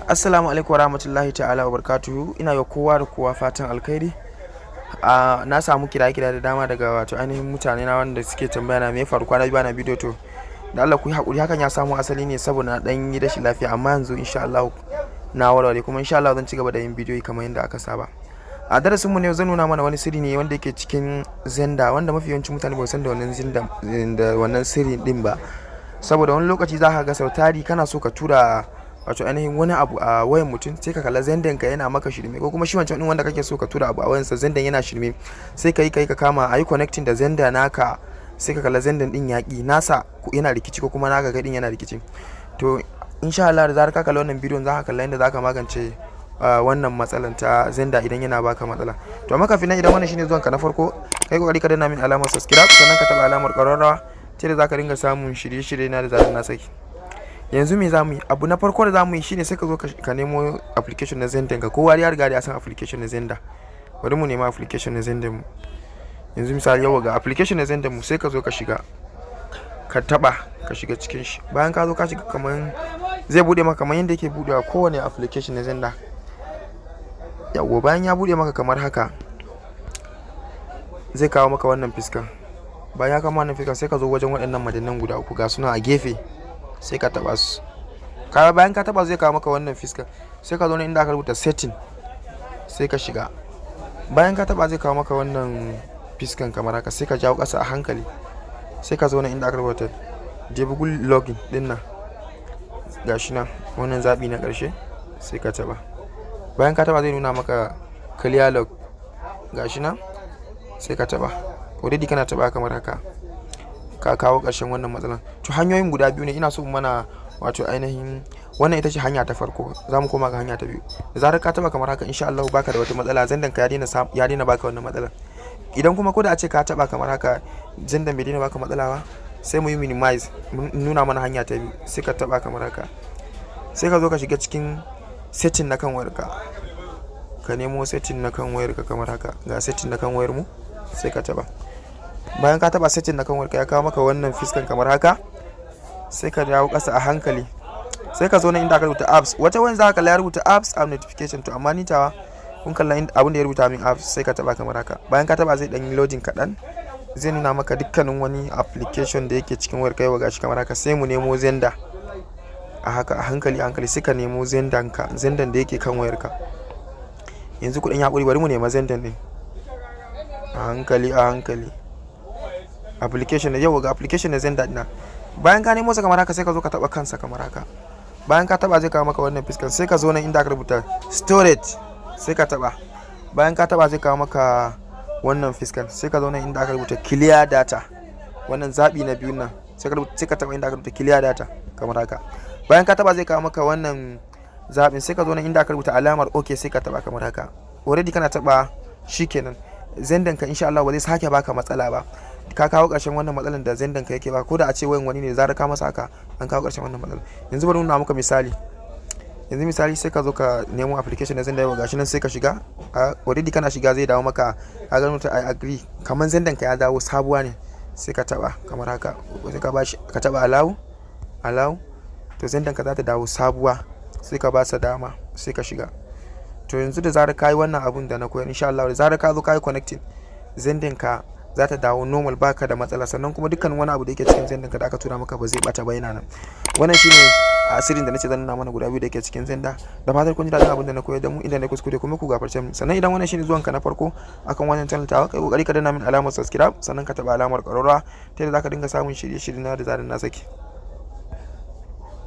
Assalamu alaikum warahmatullahi ta'ala wa barakatuhu. Ina ga kowa da kowa fatan alkhairi. Na samu kira-kira da dama daga wato ainihin mutane na wanda suke tambaya na me ya faru kwana 2 bana bidiyo. To, da Allah ku yi haƙuri, hakan ya samo asali ne saboda na ɗan yi rashin lafiya, amma yanzu insha Allah na warware, kuma insha Allah zan ci gaba da yin bidiyoyi kamar yadda aka saba. A darasin mu ne zan nuna mana wani sirri ne wanda yake cikin Xender, wanda mafi yawancin mutane ba su san da wannan Xender da wannan sirri din ba. Saboda wani lokaci za ka ga sau tari kana so ka tura wato ainihin wani abu a wayan mutum, sai ka kalla Xender ka yana maka shirme, ko kuma shi wancan din wanda kake so ka tura abu a wayansa, Xender yana shirme. Sai ka yi ka kama a yi connecting da Xender naka, sai ka kalla Xender din yaƙi nasa yana rikici, ko kuma naka kai din yana rikici. To, insha Allah da zarar ka kalla wannan bidiyon, za ka kalla yadda za ka magance wannan matsalan ta Xender idan yana baka matsala. To, amma kafin nan, idan wannan shine zuwan ka na farko, kai kokari ka danna min alamar subscribe, sannan ka taba alamar ƙararrawa ta yadda za ka dinga samun shirye-shirye na da zarar na saki. Yanzu me za mu yi? Abu na farko da za mu yi shine sai ka zo ka nemo application na Xender ka. Kowa ya riga ya san application na Xender. Bari mu nema application na Xender mu. Yanzu misali, yau ga application na Xender mu, sai ka zo ka shiga, ka taba, ka shiga cikin shi. Bayan ka zo ka shiga, kaman zai bude maka kamar yadda yake budewa kowane application na Xender. Yawwa, bayan ya bude maka kamar haka, zai kawo maka wannan fiskan. Bayan ya kawo wannan fiskan, sai ka zo wajen waɗannan madannan guda uku, ga suna a gefe, sai ka taba su. Bayan ka taba, zai kawo maka wannan fiskan. Sai ka zo nan inda aka rubuta setting, sai ka shiga. Bayan ka taba, zai kawo maka wannan fiskan kamar haka. Sai ka jawo ƙasa a hankali, sai ka zo nan inda aka rubuta debug logging din nan, gashi nan, wannan zaɓi na ƙarshe, sai ka taba. Bayan ka taba, zai nuna maka clear log, gashi nan, sai ka taba. Already kana taba kamar haka, ka kawo ƙarshen wannan matsalan. To, hanyoyin guda biyu ne ina so mana, wato ainihin wannan ita ce hanya ta farko. Za mu koma ga hanya ta biyu. Da zarar ka taba kamar haka, insha Allah baka da wata matsala, Xender ka ya daina baka wannan matsalar. Idan kuma ko da a ce ka taba kamar haka, Xender bai daina baka matsala ba, sai mu yi minimize, nuna mana hanya ta biyu. Sai ka taba kamar haka, sai ka zo ka shiga cikin setting na kan wayarka, ka nemo setting na kan wayarka kamar haka. Ga setting na kan wayar mu, sai ka taba. Bayan ka taba setting na kan wayarka, ya kawo maka wannan fiskan kamar haka. Sai ka dawo ƙasa a hankali, sai ka zo nan inda aka rubuta apps. Wata wani za ka kalla ya rubuta apps and notification. To, amma ni tawa kun kalla abin da ya rubuta min apps, sai ka taba kamar haka. Bayan ka taba, zai dan yi loading kaɗan, zai nuna maka dukkanin wani application da yake cikin wayar kai. Gashi kamar haka. Sai mu nemo Xender a haka, a hankali a hankali, sai ka nemo Xender ka, Xender da yake kan wayarka. Yanzu kuɗin ya bari mu nema Xender din a hankali a hankali. Application da yau, ga application na Xender dina. Bayan ka nemo sa kamar haka, sai ka zo ka taba kansa kamar haka. Bayan ka taba, zai kawo maka wannan fiskan. Sai ka zo nan inda aka rubuta storage, sai ka taba. Bayan ka taba, zai kawo maka wannan fiskan. Sai ka zo nan inda aka rubuta clear data, wannan zabi na biyu nan, sai ka taba inda aka rubuta clear data kamar haka. Bayan ka taba, zai kawo maka wannan zabin. Sai ka zo nan inda aka rubuta alamar ok, sai ka taba kamar haka. Already kana taba, shikenan, Xender ka insha Allah ba zai sake baka matsala ba. Ka kawo ƙarshen wannan matsalan da Xender ka yake ba. Ko da a ce wayan wani ne, zarar ka masa haka, an kawo ƙarshen wannan matsalan. Yanzu bari nuna muka misali. Yanzu misali, sai ka zo ka nemo application na Xender. Yau gashi nan, sai ka shiga. Already kana shiga, zai dawo maka, ka gano ta I agree, kamar Xender ka ya dawo sabuwa ne. Sai ka taba kamar haka, sai ka bashi, ka taba allow, allow. To, Xender ka za ta dawo sabuwa, sai ka ba sa dama, sai ka shiga. To, yanzu da zarar ka yi wannan abun da na koyar, insha Allah da zarar ka zo ka yi connecting, Xender ka za ta dawo normal, baka da matsala. Sannan kuma dukkan wani abu da yake cikin Xender ka da aka tura maka ba zai bata ba, yana nan. Wannan shine asirin da nace zan nuna mana guda biyu da yake cikin Xender. Da fatar kun ji daɗin abin da na koyar da mu. Idan na kuskure kuma, ku gafarce mu. Sannan idan wannan shine zuwan ka na farko akan wannan channel tawa, kai kokari ka danna min alamar subscribe, sannan ka taba alamar ƙararrawa ta yadda zaka dinga samun shirye-shirye na da zarar na saki.